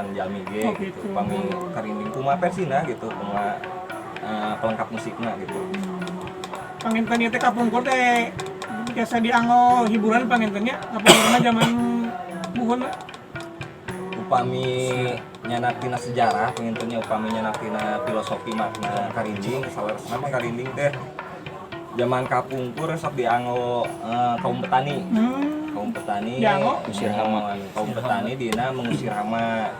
sareng jalmi ge. Oh, gitu. gitu. Pami karinding kumaha versina gitu, kumaha pelengkap musikna gitu. Panginten ieu teh kapungkur teh biasa dianggo hiburan panginten nya, kapungkurna zaman buhun. Upami nyanak tina sejarah panginten nya, upami nyanak tina filosofi makna karinding, saleresna mah karinding teh zaman kapungkur sok dianggo kaum petani. Kaum petani. Dianggo? Usir hama. Kaum petani dina mengusir hama.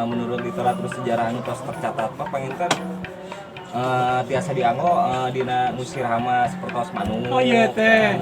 Menurut literatur sejarah anu tos tercatat mah panginten tiasa dianggo dina ngusir hama sepertos manuk. Oh, iya teh.